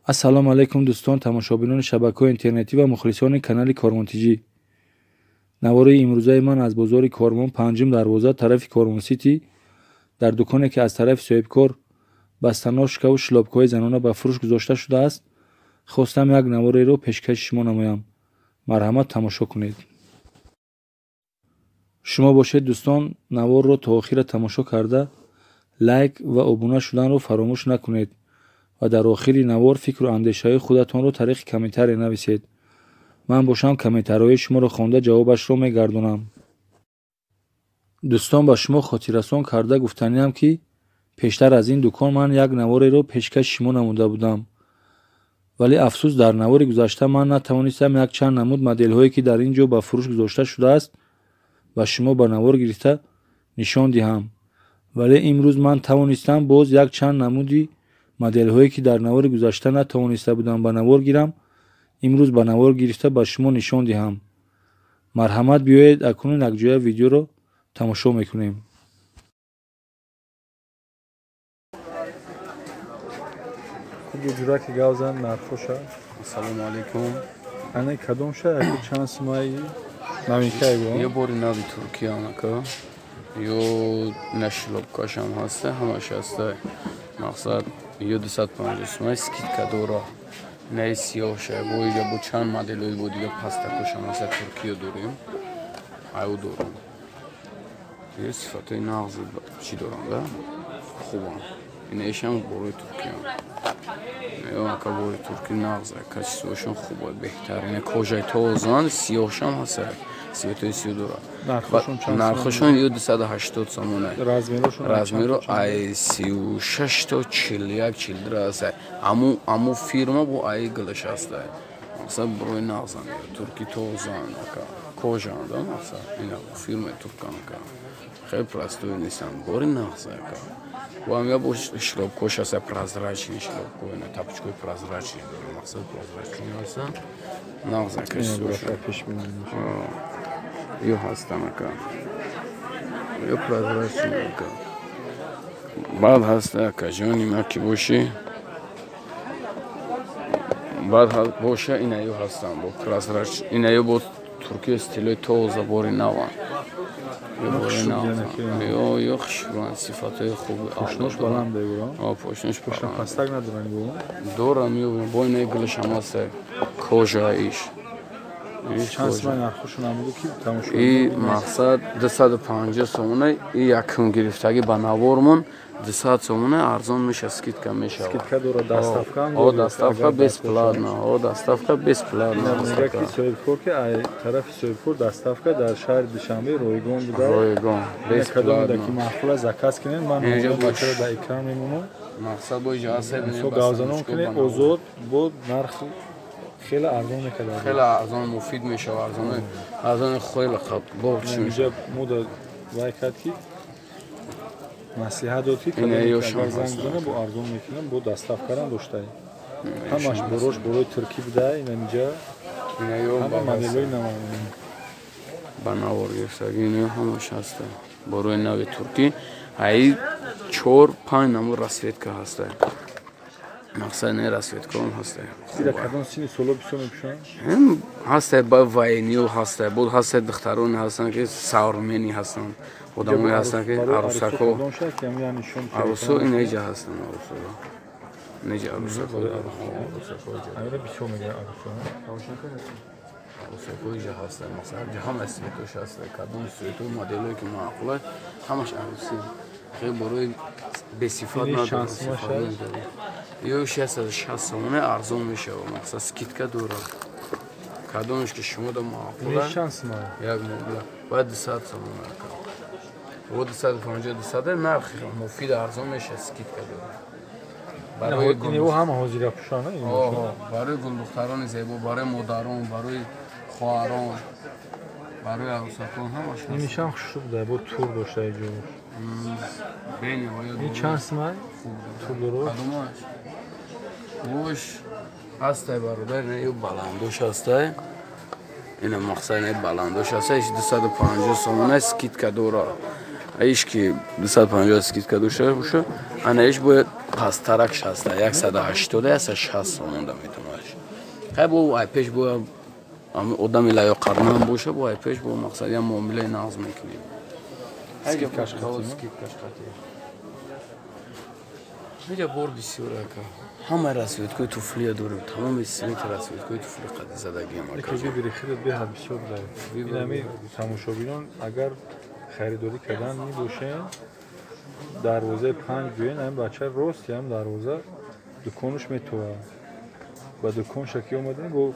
Ассалому алайкум дӯстон, тамошобинони шабакаҳои интернетӣ ва мухлисони канали Корвон ТЖ. Навори имрӯзаи ман аз бозори Корвон, панҷум дарвоза, тарафи Корвон Сити, дар дуконе ки аз тарафи соҳибкор бастаношкаву шлобкаҳои занона ба фурӯш гузошта шудааст, хостам як навореро пешкаши шумо намоям. Марҳамат, тамошо кунед. Шумо бошед дӯстон, наворро то охира тамошо карда, лайк ва обуна шуданро фаромӯш накунед ва дар охири навор фикру андешаҳои худатонро тариқи комментария нависед. Ман бошам комментариҳои шуморо хонда ҷавобашро мегардонам. Дӯстон, ба шумо хотиррасон карда гуфтаниам, ки пештар аз ин дукон ман як навореро пешкаши шумо намуда будам, вале афсӯс, дар навори гузашта ман натавонистам якчанд намуд моделҳое, ки дар ин ҷо ба фурӯш гузошта шудааст, ба шумо ба навор гирифта нишон диҳам. Вале имрӯз ман тавонистам боз якчанд намуди моделҳое, ки дар навори гузашта натавониста будам ба навор гирам, имрӯз ба навор гирифта ба шумо нишон диҳам. Марҳамат, биёед, акнун якҷоя видеоро тамошо мекунем. Ҷураки гавзан нархоша. Ассалому алайкум. Ана кадомша, яку чанд сумаи новинкае бо? Ё бори нави Туркия анака, ё нашлобкашам ҳаста, ҳамаш ҳаста. Мақсад ё 250 сумаи скидка дора. Наи сиёҳша, бо иҷа бо чанд моделҳои бо дига пастакошам ҳаста, Туркия дорем. Аю дорам. Ё сифатҳои нағзи чӣ дорам, да? Хубам. Инаишам борои Туркия. Ё ака бори турки нағза, качествошон хуба, беҳтар. Ина кожаи тозан, сиёҳшам ҳаста, сиёҳтои сиёҳ дора. Нархошон ё 280 сомона. Размеро ай 36 то 41, 42 ҳаста. Аму фирма бо ай гилаш ҳаста. Мақсад борои нағзан, турки тозан, ака кожан, да мақсад. Ина фирмаи туркан ака. Хеле простой нестан, бори нағза ака. Вам я бо шлобкош ҳаста, прозрачный шлобко, ина тапочкои прозрачный дора, мақсад прозрачный ҳаста. Нағза качествошон. Ё ҳастан ака. Ё прозрачный ака. Баъд ҳаста ака ҷони ма ки бошӣ. Баъд боша ина ё ҳастан бо прозрачный, ина ё бо туркия стилои тоза бори наван. Ё хушрӯянд, сифатҳои хуби. Пошнош баланд дорам. О, пошнош баланд. Пастак надоранд бо? Дорам, ё бо инаи гулаш ҳам ҳаста, кожа иш. Чанд сумаи нархошон намуду ки тамошо? И мақсад 250 сомона, и якум гирифтагӣ ба навормон 200 сомона арзон меша, скидка мешавад. Скидка дора, доставка ҳам дора? О, доставка бесплатно. О, доставка бесплатно. Мегӯяд ки соҳибкор, ки ай тарафи соҳибкор доставка дар шаҳри Душанбе ройгон буда. Ройгон, бесплатно. Ки маъқула заказ кунед, ман бачаро дар экран мемонам. Мақсад бо иҷа ҳаста, бинед. Гавзанон кунед, озод бо нарх хеле арзон мекард. Хеле арзон муфид мешавад, арзон, арзон хеле хуб. Бо чӣ мешавад? Мода вай кард ки маслиҳат дод, ки агар занг бизанад, бо арзон мекунам, бо доставкарам доштаи. Ҳамаш борош борои туркӣ буда, инамиҷа ҳама моделҳои нав. Ба навор гирифтагӣ инаё ҳамаш ҳаста. Борои нави туркӣ, ай 4-5 намуд расцветка ҳаста. Мақсад не расцветкаам ҳаста. Ира кадом синни соло бисёр мепӯшанд? Ҳаста ба вайниё ҳаста, буд ҳаста духтароне ҳастанд, ки саврмени ҳастанд. Одамое ҳастанд, ки арӯсако. Арӯсо инаиҷа ҳастанд, арӯсо. Неҷа арӯсако. Айра бисёр мегӯянд арӯсо. Арӯсако иҷа ҳастанд, мақсад ҳама светош ҳаста, кадом свето моделое ки маъқула, ҳамаш арӯсӣ. Хеле борои бесифат надорад. Ё 660 сомона арзон мешавад, мақсад скидка дорад. Кадомеш ки шумо да маъқула. Як мобила бояд 200 сомона ака. Бо 250, 200 нарх муфид арзон мешавад, скидка дорад. Барои инҳо ҳама ҳозира пӯшана. Барои гулдухтарони зебо, барои модарон, барои хоҳарон, барои арӯсакон ҳамаш ҳаст. Инишам хушрӯ буда, бо тур дошта иҷо. Бениҳоят. Ин чанд сумай? Тур дорад? Кадомаш? Бош ҳастай бародар, ина ё баландош ҳастай. Ина мақсад ина баландош ҳастай, 250 сомона скидка дора. Иш ки 250 скидка дошта боша, ана иш бояд пасттаракш ҳаста 180 160 сомон да метавонаш. Хай бо ай пеш бо одами лаёқатманд боша, бо ай пеш бо мақсад я муомилаи нағз мекунем. Скидкаш қати. Инҷа бор бисёр ака. Ҳамаи расцветкои туфлия дорем, тамоми свет расцветкои туфли қади задагиам ака. Выбори хеле беҳад бисёр дорем. Инами тамошобинон агар харидорӣ кардан мебошен, дарвозаи 5 биёен, ҳамин бача рост ям дарвоза дуконаш метовад. Ба дуконша ки омадем, бо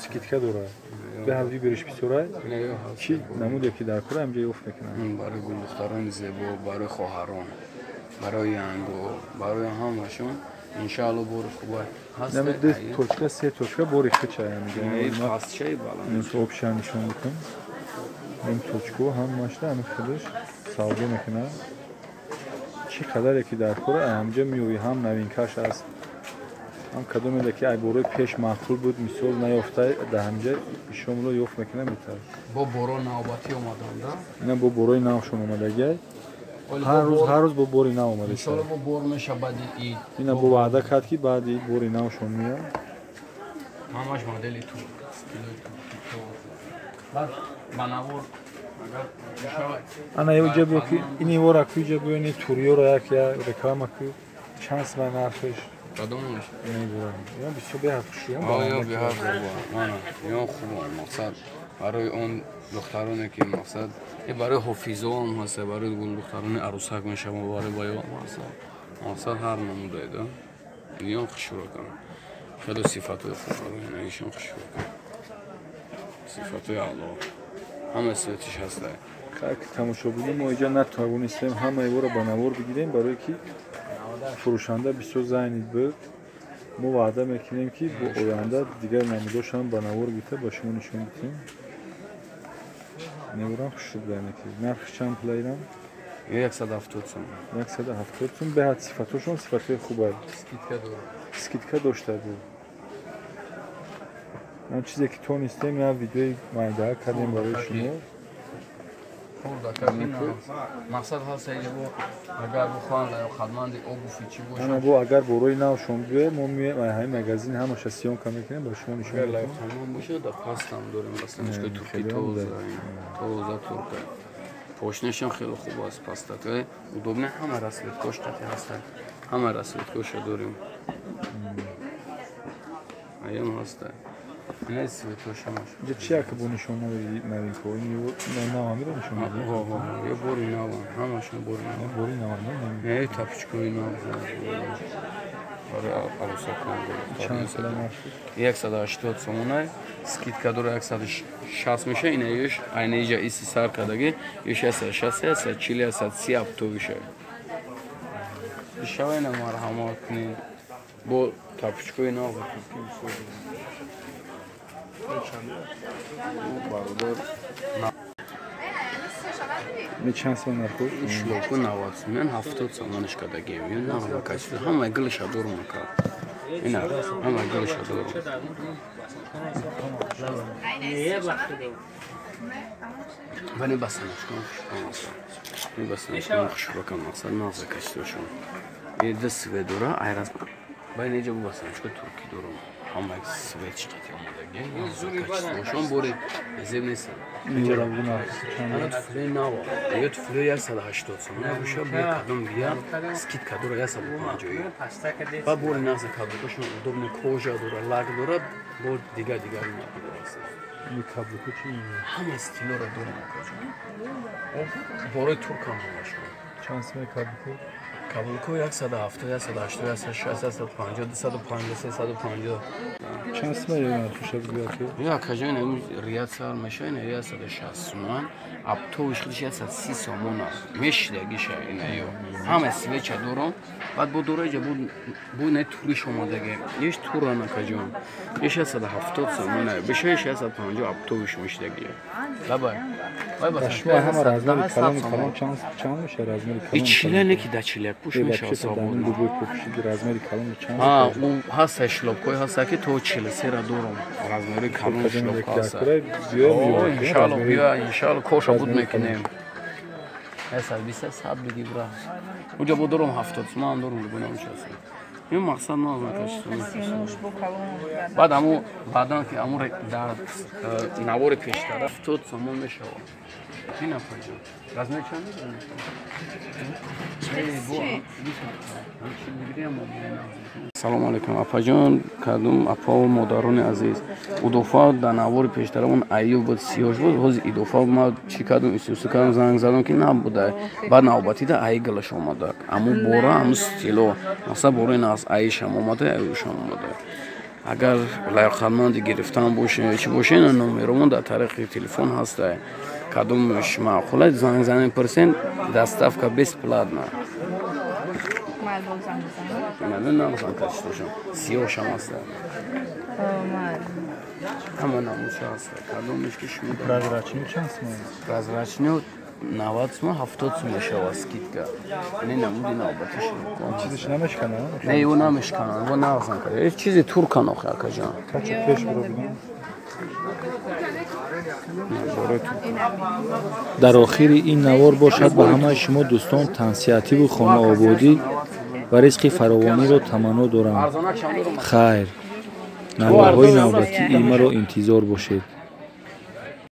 скидка дорад. Беҳад выбориш бисёрай. Чӣ намуде ки дар кора ҳамҷа ёфт мекунад. Барои гулдухтарони зебо, барои хоҳарон, барои янго, барои ҳамашон иншаалло бори хуба ҳаст. Нами ду точка, се точка бори хича ям. Пастчаи баланд. Обша нишон бикун. Ин точко ҳамашда ҳами худаш савдо мекунад. Чӣ қадаре ки дар кора ҳамҷа меоӣ, ҳам новинкаш аст, ҳам кадоме ки ай борои пеш маъқул буд, мисол наёфта, дар ҳамҷа ишомло ёфт мекунад метавад. Бо боро навбатӣ омаданда? Ина бо борои навшон омадагиай. Ҳар рӯз бо бори нав омада. Иншоалло бо бор меша баъди ид. Ина бо ваъда кард ки баъди ид бори навшон меяд. Ҳамаш модели турк, стилои турки. Баъд ба навор агар ана ёҷа биё ки ин ивора ку иҷа биё, ини туриёро як я реклама ку чанд сумай нархеш. Кадомаш? Ин ё бисёр беҳад хушрӯ. Ё беҳад хуб. Ана, ё хуб мақсад барои он духтароне ки мақсад барои ҳофизоам ҳаста, барои гулдухтарони арӯсак мешаванд, барои баёам ҳаста. Мақсад ҳар намудаеда. Иён хушрӯкам. Хеле сифатҳои хуб доранд, инашон хушрӯкам. Сифатҳои аъло. Ҳама сифатиш ҳаста. Тамошобини мо иҷа натавонистем ҳамаи ӯро ба навор бигирем, барое ки фурӯшанда бисёр зайнид буд. Мо ваъда мекунем ки бо оянда дигар намудошам ба навор гирифта ба шумо нишон бидиҳем. Неворам хушрӯ буданаки. Нархш чанд пула ирам? 170 сом. 170 сом. Беҳад сифатҳошон сифатҳои хубанд. Скидка дорад. Скидка дошта буд. Ман чизе ки тонистем як видеои майдаҳа кардем барои шумо. Мақсад ҳаст бо агар бихоҳанд лаёқатманди обуфи чӣ бошад. Ана бо агар борои навшон биёяд, мо меоем ҳамин магазин ҳамаша съёмка мекунем, ба шумо нишон медиҳем. Агар лаёқатманд бошад, дар пастам дорем бастаночкаи турки тоза, тоза турка. Пошнашам хеле хуб аст, пастака удобна, ҳама расцветкош қати ҳастанд. Ҳама расцветкоша дорем. Аям ҳаста. Не светошамаш. Инҷа чи яке бо нишон надоди новинко? Ин нав ҳамиро нишон додӣ? Ҳо, ё бори нав, ҳамашон бори нав. Бори нав, не? Тапочкои нав. Барои арӯсакон. Чанд сада нарх? 180 сомонай, скидка дора 160 меша, ина ёш айна иҷа иси сар кардаги, ёш 160, 140, 130 оптовиша. Бишава ина марҳамат кунед. Бо тапочкои нав турки бисёр. Чанд сом нархо? Шлоку 90 сом, 70 сомониш кардагием. Ё нағз качество, ҳамаи гулша дорум ака. Ина ҳамаи гулша дорум. Вале басанашкон хушрӯкам. Басанашкон хушрӯкам, мақсад нағз качествошон. Е ду свет дора, айраз. Ба инҷа бу басанашко турки дорум. Ҳамаи свет чиқати омадаги. Качествошон бори зеб нест. Ана туфле нав. Ё туфле 180 сом. Набоша бия кадом бия скидка дора 150. Ба бори нағз каблукашон удобно кожа дора, лак дора, бо дигар дигар аст. Ин каблуко чи? Ҳама стилора дорам акаҷон. Борои туркам ҳамашон. Чанд сомаи каблуко? Каблуко 170, 180, 160, 150, 250, 350. Чанд сомаи нархоша бигӯяд ки? Ё акаҷон, ин рият сар меша, ин 160 сомон, оптовиш худиш 130 сомон аст. Мешидагиша ина ё. Ҳама свеча дорам. Баъд бо дора иҷа бо ина туриш омадаги. Еш туран акаҷон. Еш 170 сомон, беша 150 оптовиш мешидаги. Лабай. Шумо ҳама размери калон калон чанд меша размери калон? И чиле не ки да чиле пуш меша свободно. Дубой пӯшиди размери калон чанд? А, у ҳаста шлопкои ҳаста ки то 43 ра дорам. Размери калон шлопка ҳаста. Иншаалло биё, иншаалло коша буд мекунем. 120 100 бигӣ бира. Уҷа бо дорум 70 сум ҳам дорум бинам част. Ин мақсад нағз накашид. Баъд аму баъдан ки аму дар навори пештара 70 сомон мешавад. Ин апаҷон. Размер чанд мегирем? Салом алейкум апаҷон, кадом апаву модарони азиз. Удофа дар навори пештарамон аюб буд, сиёш буд. Ҳозир идофа ма чӣ кардум, истису кардум, занг задам ки набуда. Баъд навбатида ай галаш омада. Аму бора, аму стило. Масалан бораи нағз айшам омада, аюшам омада. Агар лаёқатманди гирифтан боше, чӣ боше, номеромон дар тариқи телефон ҳаста. Кадомш маъқул аст, занг занем, пурсен, доставка бесплатна. Нағзан качествошам. Сиёшам ҳаста. Ҳама намудша ҳаста. Кадомеш ки шумо прозрачный чанд сум? Прозрачный 90 сум, 70 сум мешавад скидка. Ин намуди навбати шумо. Чизиш намешканад? Не, ё намешканад. Во нағзан кар. Чизи туркан охи акаҷон. Кача пеш биро бинам. Дар охири ин навор бошад ба ҳамаи шумо дӯстон тансиҳативу хонаободӣ ва ризқи фаровониро таманно дорам. Хайр, наворҳои навбатии маро интизор бошед.